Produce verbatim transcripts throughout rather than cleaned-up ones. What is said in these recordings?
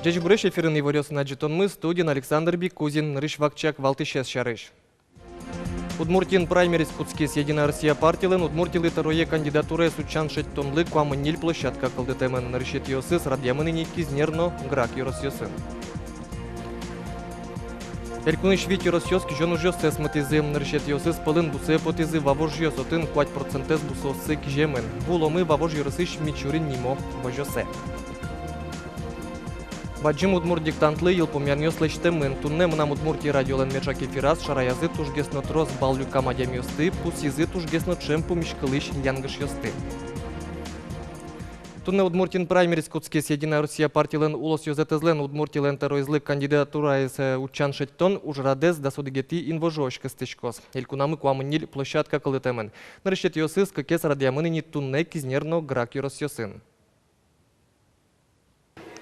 Ӟечбуресь! Эфирын «Иворъёс» но ӝытонмы, студиын Александр Бикузин. Нырысь вакчияк валтӥсез сярысь. Удмуртиын праймериз кутскиз. «Единая Россия» партилэн Удмуртилы тӧрое кандидатураез утчан-шедьтонлы куамын ньыль площадка кылдытэмын. Нырысетӥосыз радъямын ини Кизнер но Грах ёросъёсын. Элькунысь вить ёросъёс кизён ужъёссэс мытӥзы. Нырысетӥосыз пӧлын бусые потӥзы Вавожъёс, отын куать процентэз бусыоссы киземын. Вуыломы Вавож ёросысь Мичурин нимо возёсэ. Бадӟым удмурт диктантлы йылпумъянъёс лэсьтэмын. Туннэ «Мынам Удмуртие» радиолэн меӵак эфираз шараязы тужгес но трос балл люкам адямиосты, пусйизы тужгес но ӵем пумиськылӥсь янгышъёсты. Туннэ Удмуртиын праймериз кутскиз. «Единая Россия» партилэн улосъёзэтэзлэн Удмуртилэн тӧроезлы кандидатураез, э, утчан-шедьтон ужрадэз дас одӥгетӥ инвожоозь кыстӥськоз. Элькунамы куамын ньыль площадка кылдытэмын. Нырысетӥосыз кыкез радъямын ини туннэ Кизнер но Грах ёросъёсын.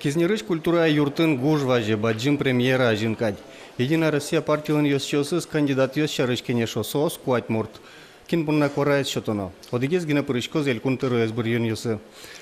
Кизнерысь культурая юртын гуж вазе, бадӟым премьера азьын кадь. «Единая Россия» партилэн ёзчиосыз кандидатъёс сярысь кенешо, соос куать мурт. Кин понна куараез сётоно? Одӥгез гинэ пыриськоз элькун тӧроез быръёнъёсы.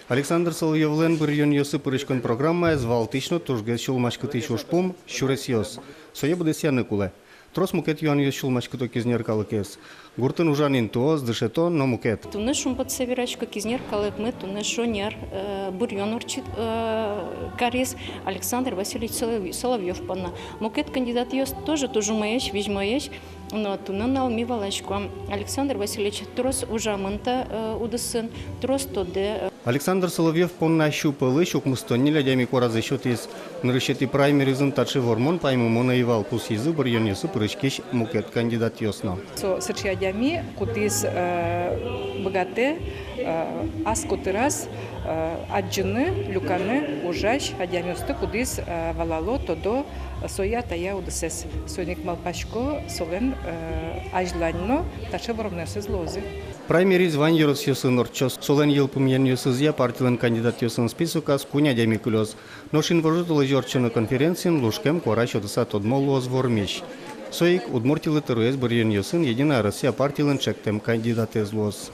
Александр Соловьёвлэн быръёнъёсы пыриськон программаез валтӥсь но тужгес сюлмаськытӥсь ужпум — сюресъёс. Сое быдэсъяны кулэ. Трос мукет юанъёс сюлмаськыто кизнер калыкез. Гуртын ужан интыос, дышетон но мукет. Туннэ шумпотыса верасько, кизнер калыкмы туннэ шонер, э, быръён ортчыт, э, кариз Александр Васильевич Солов-, Соловьёв понна. Мукет кандидатъёс тоже туж умоесь, визьмоесь, но туннэ нуналэ ми валаськом, Александр Васильевич трос ужамын та, э, удысын, трос тодэ, э, Александр Соловьёв понна сю пӧлысь укмыстон ньыль адями куаразэ сётӥз. Нырысетӥ праймеризын таӵе вормон паймымон ӧй вал, пусйизы быръёнъёсы пыриськись мукет кандидатъёс но. Со сыӵе адями, кудӥз, э, быгатэ, э, ас котыраз, э, адӟыны, люканы ужась адямиосты, кудӥз, э, валало, тодо, э, соя-тая удысэз. Соин ик малпасько, солэн, э, азьлань но таӵе вормонъёсыз луозы. Праймериз вань ёросъёсын ортчоз. Солэн йылпумъянъёсызъя партилэн кандидатъёсын списоказ куинь адями кылёз. Нош инвожо толэзе ортчоно конференциын лушкем куара сётыса тодмо луоз вормись. Со ик Удмуртилы тӧроез быръёнъёсын «Единая Россия» партилэн ӵектэм кандидатэз луоз.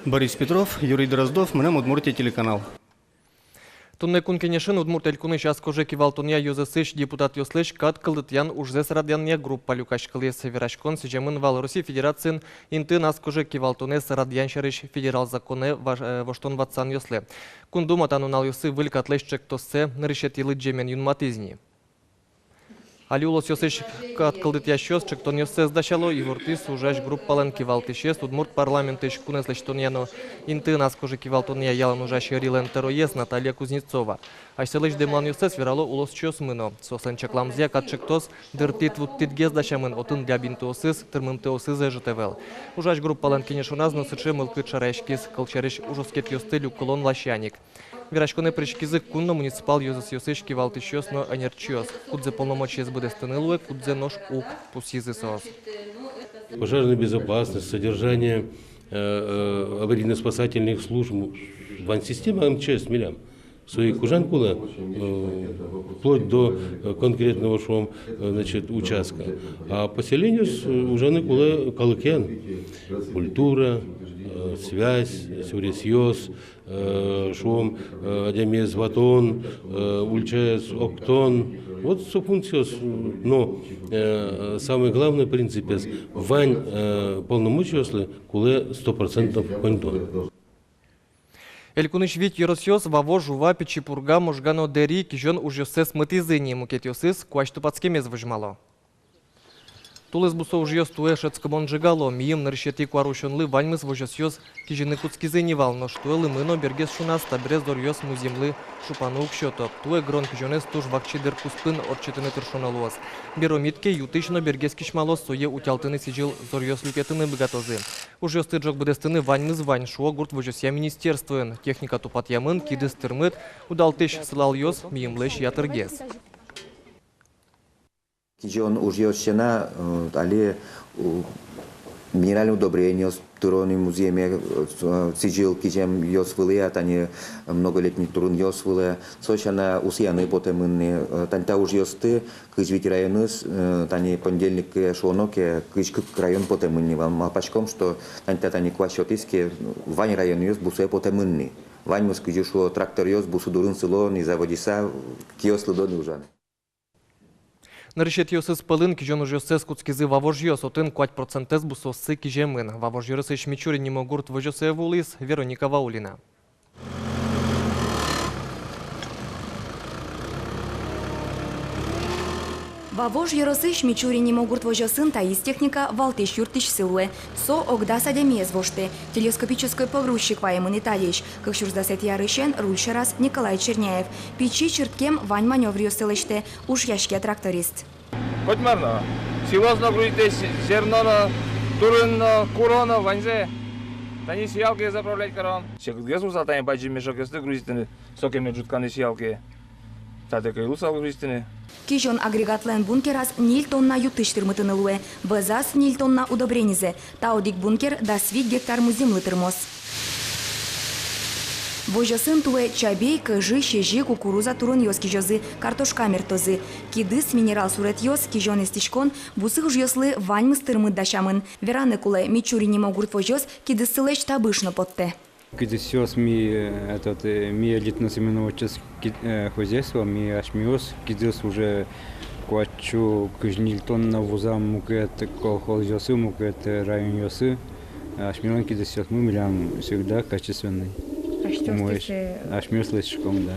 Борис Петров, Юрий Дроздов, «Мынам Удмуртие» телеканал. Туннэ Кун Кенешын Удмурт Элькунысь ас кожа кивалтонъя ёзэсысь депутатъёслэсь кат кылдытъян ужзэс радъянъя группа люкаськылӥз. Вераськон сӥземын вал Россия Федерациын интыын ас кожа кивалтонэз радъян сярысь федерал законэ важ-, э, воштон-ватсанъёслы. Кун Дума та нуналъёсы выль катлэсь ӵектоссэ нырысетӥ лыдӟемен юнматӥз ни. Али улосъёсысь кат кылдытъясьёс ӵектонъёссэс дасяло, ивортӥз ужась группалэн кивалтӥсез, Удмурт парламентысь кунэз лэсьтонъя но интыын ас кожа кивалтонъя ялан ужась ӧрилэн тӧроез Наталья Кузнецова. Асьсэлэсь дэмланъёссэс верало улосчиосмы но. Соослэн чакламзыя, кат ӵектос дыртӥд-вуттӥдгес дасямын, отын ляб интыосыз, тырмымтэосыз ӧжыт ӧвӧл. Ужась группалэн кенешоназ но сыӵе мылкыд шараськиз. Кылсярысь, ужоскетъёсты люкылон ласянь ик. Вераськонэ пыриськизы кун но муниципал ёзэсъёсысь кивалтӥсьёс но ӧнерчиос. Кудзэ полномочиез быдэстыны луэ, кудзэ нош уг, пусйизы соос. Пожарная безопасность, содержание, э, э, аварийно-спасательных служб, вань система МЧС милям. Со ик ужан кулэ, э, вплоть до, э, конкретного, шуом, э, значит, участка. А поселениос, э, ужаны кулэ калыкен. Культура, э, связь, сюресъёс, э, шуом, э, адямиез ватон, э, ульчаез октон. Вот со функциос, но, э, самый главный принципез: вань, э, полномочиослы кулэ сто процентов коньдон. Элькунысь вить ёросъёс, Вавож, Ува, Пичи Пурга, Можга но Дэри, кизён ужъёссэс мытӥзы ни, мукетъёсыз куазь тупатскемез возьмало. Тулыс бусы ужъёс туэ шӧдскымон ӝегало. Мийым нырысетӥ куарусёнлы ваньмыз возёсъёс кизьыны кутскизы ни вал, нош туэ лымы но бергес шуназ, табере зоръёс музъемлы шупаны уг сёто. Туэ гырон кизёнэз туж вакчи дыр куспын ортчытыны тыршоно луоз. Беромид ке, ю-тысь но бергес кисьмалоз, сое утялтыны сӥзьыл зоръёс люкетыны быгатозы. Ужъёсты ӝог быдэстыны ваньмыз вань, шуо гурт возёсъя министерствоын. Техника тупатъямын, кидыс тырмыт, удалтӥсь сылалъёс мийымлэсь ятыргес. Кизён ужъёс сяна, э, али, у, минеральный удобрениос тыроно музъеме, э, с-, э, сӥзьыл киземъёс вылэ, а тани многолетний турынъёс вылэ. Со сяна усыяны потэмын ни, э, тани та ужъёсты кызь вить районэз, э, тани понедельник ке шуоно ке, кызь кык район потэмын ни вал. Малпаськом, что тани та, тани куазь сётӥз ке, вань районъёс бусые потэмын ни. Ваньмыз, кызьы шуо, тракторъёс, бусы дурын сылон и заводиса, киос лыдо ни ужаны. Нырысетӥосыз пӧлын кизён ужъёссэс кутскизы вавожъёс, отын куать процентэз бусыоссы киземын. Вавож ёросысь Мичурин нимо гурт возёсэ вуылӥз Вероника Ваулина. Вавож ёросысь Мичурин нимо гурт возёсын таиз техника валтӥсь юрттӥсьсы луэ. Со ог дас адямиез воштэ. Телескопической погрузчик ваемын Италиысь. Кык сюрс дасэтӥ арысен руль сьӧраз Николай Черняев. Пичи, чырткем, вань манёвръёссэ лэсьтэ, ушъяське тракторист. Котьмар но. Силос но грузитэ, се-, зерно но, турын но, куро но, ваньзэ. Тани сеялкаез заправлять карон. Секытгес луысал тани бадӟым мешокъёсты грузитыны, сокеме ӝутканы сеялкае. Татэк ӧй луысал грузитыны. Кизён агрегатлэн бункераз ньыль тонна ю-тысь тырмытыны луэ, вӧзаз ньыль тонна удобренизэ. Та одӥг бункер дас вить гектар музъемлы тырмоз. Возёсын туэ чабей, кӧжы, сезьы, кукуруза турынъёс кизёзы, картошка мерттозы. Кидыс, минерал суретъёс, кизён эстӥськон, бусы ужъёслы ваньмыз тырмыт дасямын. Вераны кулэ, Мичурин нимо гурт возёс кидыссылэсь табыш но поттэ. Кидысъёс ми, э, этот, э, ми элитно-семеноводческий, э, хозяйство, ми асьмеос кидыс уже куать сю кызь ньыль тонна вузам мукет колхозъёсы, мукет, э, районъёсы. Асьмелэн кидысъёсмы милям всегда качественный. Асьмеос лэсьтӥськом, да.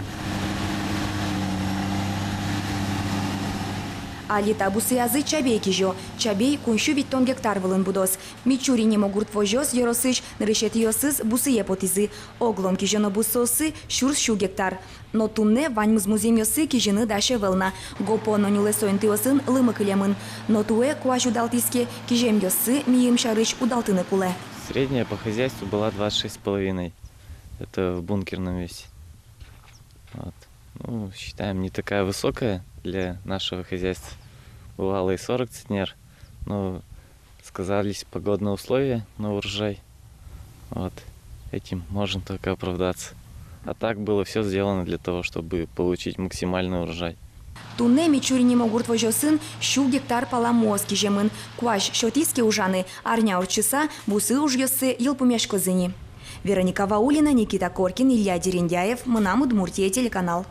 Али та бусыязы чабей кизё. Чабей куинь сю витьтон гектар вылын будоз. Мичурин нимо гурт возёс ёросысь нырысетӥосыз бусые потӥзы. Оглом кизёно бусыоссы сюрс сю гектар. Но туннэ ваньмыз музъемъёссы кизьыны дась ӧвӧл на. Гопо но нюлэсо интыосын лымы кылемын. Но туэ куазь удалтӥз ке, киземъёссы мийым сярысь удалтыны кулэ. Средняя по хозяйству была двадцать шесть с половиной. Это в бункерном весе. Вот. Ну, считаем, не такая высокая для нашего хозяйства. Бывало и сорок центнер. Но сказались погодные условия на урожай. Вот. Этим можно только оправдаться. А так было всё сделано для того, чтобы получить максимальный урожай. Туннэ Мичурин нимо гурт возёсын сю гектар пала муос киземын. Куазь сётӥз ке ужаны, арня ортчыса бусы ужъёссы йылпумъяськозы ни. Вероника Ваулина, Никита Коркин, Илья Дерендяев, «Мынам Удмуртие» телеканал.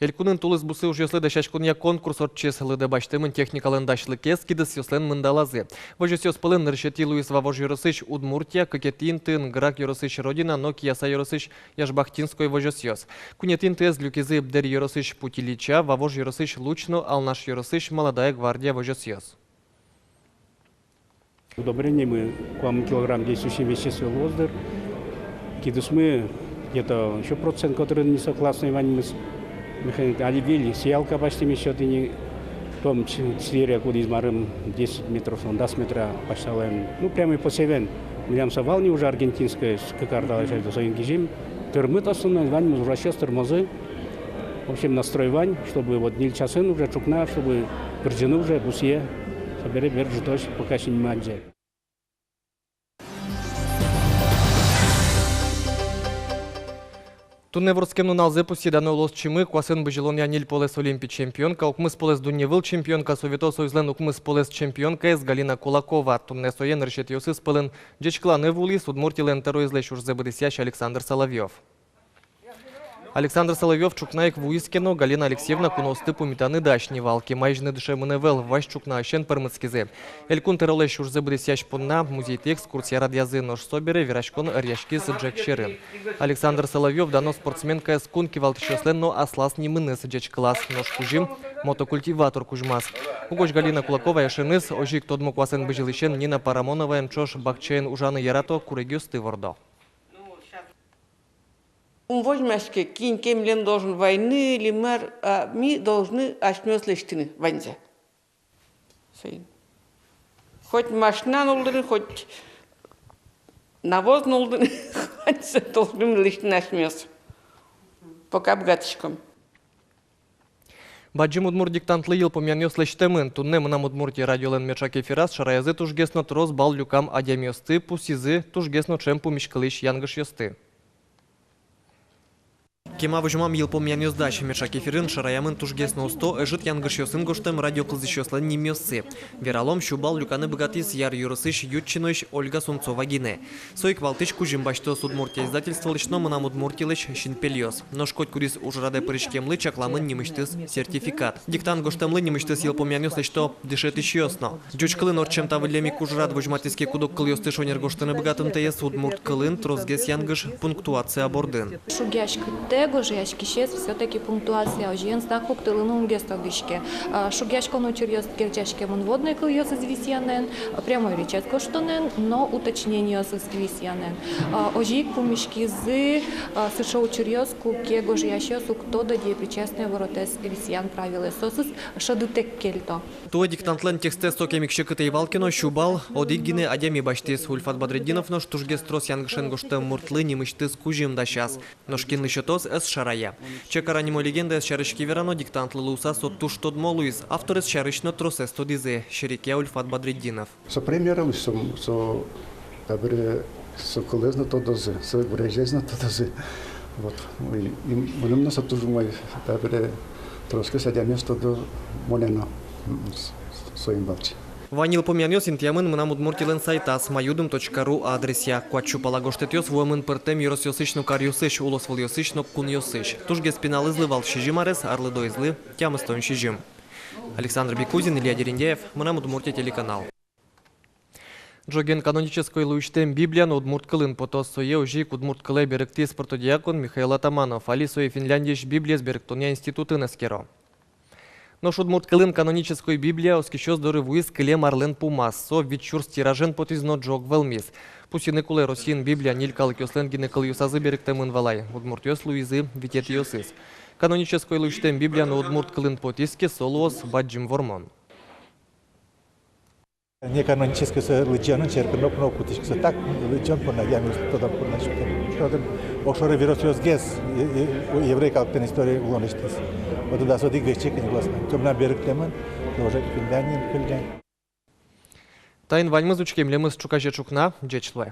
Элькунын тулыс бусы ужъёслы дасяськонъя конкурс ортчиз. Лыдэ басьтэмын техникалэн дасьлыкез, кидысъёслэн мындалазы. Возёсъёс пӧлын нырысетӥ луиз Вавож ёросысь «Удмуртия», кыкетӥ интыын Грах ёросысь «Родина» но Кияса ёросысь «Яшбахтинской» возёсъёс. Куинетӥ интыез люкизы Бдер ёросысь «Путь Ильича», Вавож ёросысь «Луч» но Алнаш ёросысь «Молодая гвардия» возёсъёс. Удобрениемы куамын килограмм действующий вещество луоз дыр. Кидысмы где-то ещё процент котырын не согласный ваньмыз. Механик али выль сеялка басьтӥмы ещё тӥни, том ч-, четыре, кудӥз марым десять метров, он дас метра басьталаем. Ну, прямой посевен. Милям со вал ни уже аргентинской, с-, кык ар талэсь азьло соин кизим. Тырмыт основной, ваньмыз ужасьёс тырмозы. В общем, настрой вань, чтобы вот ньыль часын уже ӵукна, чтобы кырӟыны уже бусые. Собере бер ӝытозь, пока синмы адӟе. Туннэ вордскем нуналзэ пусйи дано улосчимы, куасэн бызьылонъя ньыль полэс олимпи чемпионка, укмыс полэс дунневыл чемпионка, Совето Союзлэн укмыс полэс чемпионкаез Галина Кулакова. Туннэ сое нырысетӥосыз пӧлын ӟечкыланы вуылӥз Удмуртилэн тӧроезлэсь ужзэ быдэсъясь Александр Соловьёв. Александр Соловьёв ӵукна ик вуиз ке но, Галина Алексеевна куноосты пумитаны дась ни вал, кемалась но дышемын ӧвӧл, вазь ӵукнаысен пӧрмытскизы. Элькун тӧролэсь ужзэ быдэсъясь понна музейты экскурсия радъязы, нош собере вераськон ӧръяськиз ӝӧк сьӧрын. Александр Соловьёв дано спортсменкаез кун кивалтӥсьёслэн но аслаз нимыныз ӟечкылаз, нош кузьым мотокультиватор кузьмаз. Угось Галина Кулакова эшеныз, озьы ик тодмо куасэн бызьылӥсен Нина Парамоноваен ӵош бакчаын ужаны ярато, курегъёсты вордо. Ум возьмаське, кин ке милем должен вайыны или мар, а ми должны асьмеос лэсьтыны ваньзэ. Соин. Хоть машина нуллыны, хоть навоз нуллыны, ваньзэ должны лэсьтыны асьмеос. Пока быгатӥськом. Бадӟым удмурт диктантлы йылпумъянъёс лэсьтэмын. Туннэ «Мынам Удмуртие» радиолэн меӵак эфираз шараязы тужгес но трос балл люкам адямиосты пусйизы, тужгес но ӵем пумиськылӥсь янгышъёсты. Кема возьмам йылпумъянъёс дась. Меӵак эфирын шараямын тужгес но усто ӧжыт янгышъёсын гожтэм радиокылзӥсьёслэн нимъёссы. Вералом, Сюбал люканы быгатӥз Яр ёросысь Ютчиноысь Ольга Сунцова гинэ. Со ик валтӥсь кузьым басьтоз «Удмуртия» издательстволэсь но «Мынам Удмуртилэсь» синпельёс. Нош котькудӥз ужрадэ пыриськемлы чакламын нимысьтыз сертификат. Диктант гожтэмлы нимысьтыз йылпумъянъёс лэсьто дышетӥсьёс но. Ӟуч кылын ортчем та выллем ик ужрад возьматӥз ке, куд-ог кылъёсты шонер гожтыны быгатымтэез удмурт кылын тросгес янгыш пунктуация бордын. Шугъяськытэ гожъяськисез всё-таки пунктуация, озьыен знак пуктылыны ум гес тодӥське. А, шугъяськон учыръёс герӟаськемын вводной кылъёсыз висъянэн, прямой речез гожтонэн но уточнениосыз висъянэн. А, озьы ик пумиськизы, а, сыӵе учыръёс, куке гожъясьёс уг тодо деепричастной оборотэз висъян правилоез, соосыз шӧдытэк кельто. Туэ диктантлэн текстэз сокем ик секыт ӧй вал ке но, Сюбал одӥг гинэ адями басьтӥз. Ульфат Бадретдинов нош тужгес трос янгышен гожтэм муртлы нимысьтыз кузьым дасяз. Нош кинлы сётоз, ӧз шарая. Чекара нимо легендаез сярысь ке верано, диктантлы луыса со туж тодмо луиз. Авторез сярысь но тросэз тодӥзы, серекъя Ульфат Бадретдинов. Со премьера луиз, со, со табере со кылэз но тодозы, со гурезез но тодозы. Вот. И, и мыным но со туж умой, табере тросгес адямиос тодо монэ но, м, с-, с-, соин валче. Вань йылпумъянъёс интыямын «Мынам Удмуртилэн» сайтаз, ма юдым точка ру адресъя. Куать сю пала гожтэтъёс вуэмын пӧртэм ёросъёсысь но каръёсысь, улосвылъёсысь но кунъёсысь. Тужгес пиналэзлы вал сизьым арес, арлыдоезлы тямыстон сизьым. Александр Бекузин, Илья Дерендяев, «Мынам Удмуртие» телеканал. Ӝоген канонической луисьтэм Библия но удмурт кылын потоз. Сое озьы ик удмурт кылэ берыктӥз протодиакон Михаил Атаманов. Али сое Финляндиысь Библиез берыктонъя институтын эскеро. Нош удмурт кылын канонической Библия оскисьёс доры вуиз кылем арлэн пумаз. Со вить сюрс тиражен потӥз но ӝог вӧлмиз. Пусйыны кулэ, Россиын Библия ньыль калыкъёслэн гинэ кылъёсазы берыктэмын вал ай. Удмуртъёс луизы витетӥосыз. Канонической луисьтэм Библия но удмурт кылын потӥз ке, со луоз бадӟым вормон. Неканонической со лыдӟонын черкын но уг кутӥськы, со так лыдӟон понна, ямыз тодон понна сётэ. Тодон огшоры веросъёсгес, э, э, еврей калыклэн история улонысьтыз. Вот туда со одӥг векчи книгаос. Со мынам берыктэмын, но уже Финляндиын кыллен. Таин ваньмыз. Учке милемыз ӵуказе ӵукна. Ӟеч луэ.